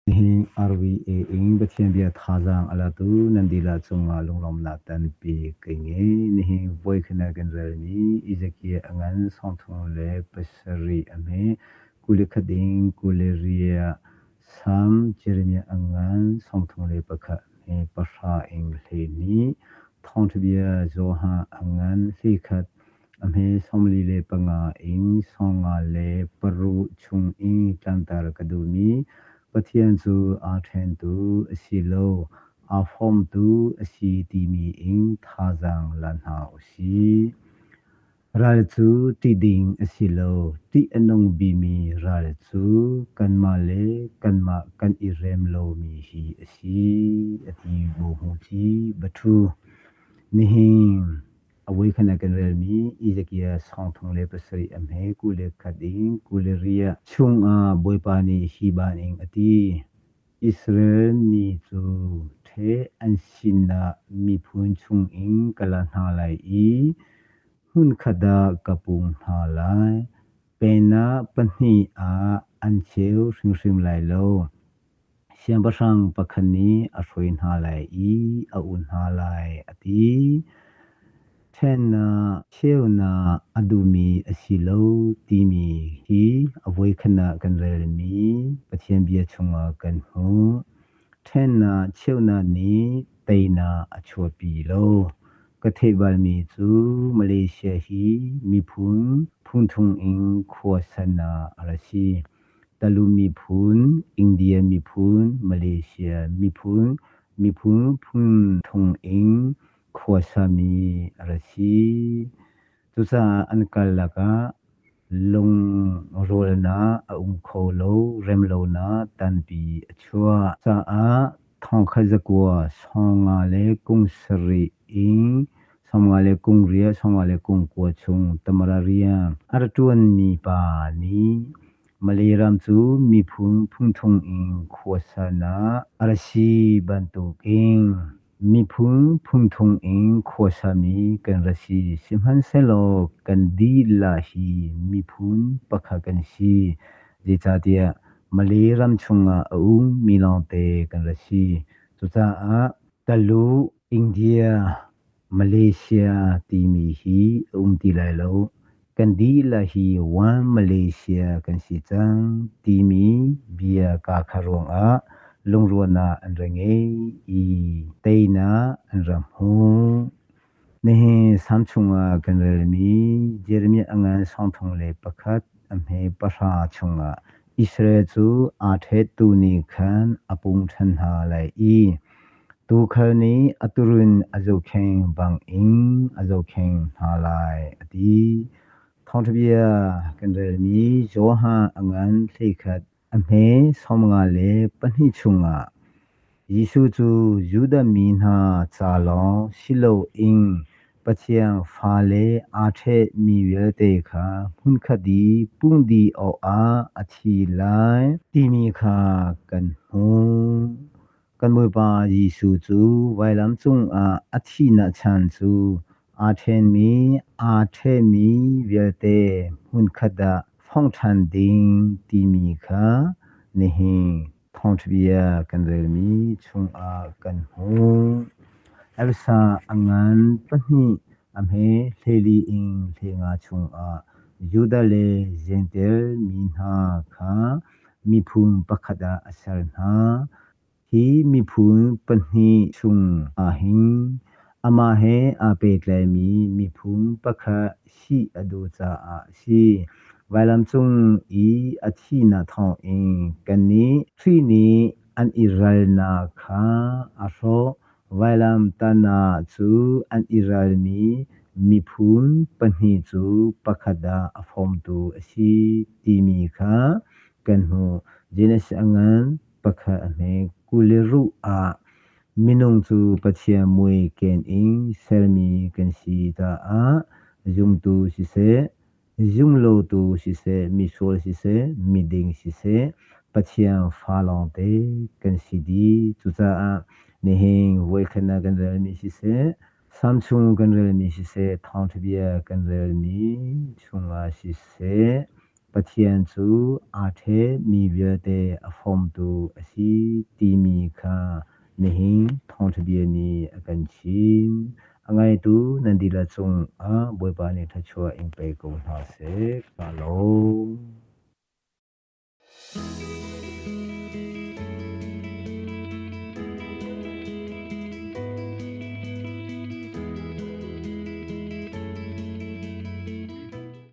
Nihin RVA in Pathian bia thazaang a latu nan dihlak cungah lunglawmhnak tampi ka ngei. Nihin voikhat ah kan relmi Ezekiel a ngan 37 a hme, 21 in 24 Sam Jeremiah a ngan 31 a hme 10 in 12, Thawngṭha bia Johan a ngan 21 a hme 45 in 56 chung in tlangtar ka duhmi Pathian cu aa ṭhentu a si lo, aa fawmtu a si timi in thazaang la hna u sih. Ral cu ṭih ding a si lo. Ṭih a nung bikmi ral cu kanmah le kanmah kan i rem lomi hi a si, a ti Bohmuci Bathu. Nihin A voikhat ah kan relmi Ezekiel 37 a hme 21 in 24 chungah Bawipa nih hi bangin a ti: Israel mi cu ṭheh an sinah miphun chungin ka la hna lai i hmunkhat ah ka pum hna lai. Pennak pahnih ah an cheu hrimhrim lai lo. Siangpahrang pakhat nih a hruai hna lai i a un hna lai, a ti. Ṭhennak cheunak a duhmi a si lo timi hi a voikhat ah kan relmi Pathian bia chungah kan hmuh. Ṭhennak cheunak nih teinak a chuahpi lo. Ka theih balmi cu Malaysia hi miphun phungthung in khua sannak a ra si. Talu miphun, India miphun, Malaysia miphun, miphun phun in khuasami a ra si. Cucaah an karlak ah lungrualnak a um kho lo, remlonak tampi a chuah caah 1957 in 58 59 chung Tamara rian a ra ṭuanmi pa nih Malay ram cu miphun phungthung in khuasanak a ra si bantukin miphun phungthung in khuasami kan ra si. Sihmanhsehlaw kan dihlak hi miphun pakhat kan si. Zeicahtiah Malay ram chungah a ummi lawngte kan ra si. Cucaah Talu, India, Malaysia timi hi a um ti lai lo. Kan dihlak hi One Malaysia kan si cang timi bia kaa kha ruangah lungrualnak an ra ngei i teinak an ra hmu. Nihin Salm chungah kan relmi Jeremiah a ngan 31 a hme 10 chungah Israel cu aa ṭhettu nih khan a pung ṭhan hna lai i tuukhal nih a tuurun a zohkhenh bangin a zohkhenh hna lai, a ti. Thawngṭha bia kan relmi Johan a ngan 11 A hme 52 chungah Jesuh cu Judah mi hna ca lawng si loin Pathian fale aa ṭhehmi vialte kha hmunkhat i pumh dih awkah a thi lai timi kha kan hmuh. Kan Bawipa Jesuh cu vailam cungah a thihnak chan cu aa ṭhenmi aa ṭhehmi vialte hmunkhat ah fongh ṭhan ding timi kha nihin thawngṭhabia kan relmi chungah kan hmuh. Elsa a ngan pahnih a hme 14 in 15 chungah Judah le Jentail mi hna kha miphun pakhat ah a ser hna. Hi miphun pahnih chung ahhin amah he aa pehtlaimi miphun pakhat si a duh caah a si. Vailam cung i a thihnak thawngin kannih Khrih nih an i ralnak kha a hrawh. Vailam tanah cu an i ralmi miphun pahnih cu pakhat ah a fawmtu a si timi kha kan hmuh. Genesis a ngan pakhat a hme 26 ah minung cu Pathian mui ken in sermi kan si caah zumtu siseh, zumlotu siseh, misual siseh, miding siseh, Pathian fa lawngte kan si dih. Cucaah nihin voikhat ah kan relmi siseh, Salm chung kan relmi siseh, thawngṭha bia kan relmi chungah siseh, Pathian cu aa ṭhehmi vialte a fawmtu a si timi kha nihin thawngṭha bia nih a kan chim. A ngaitu nan dihlak cungah Bawipa nih thluachuah in pe ko hna seh. Kaa lawm.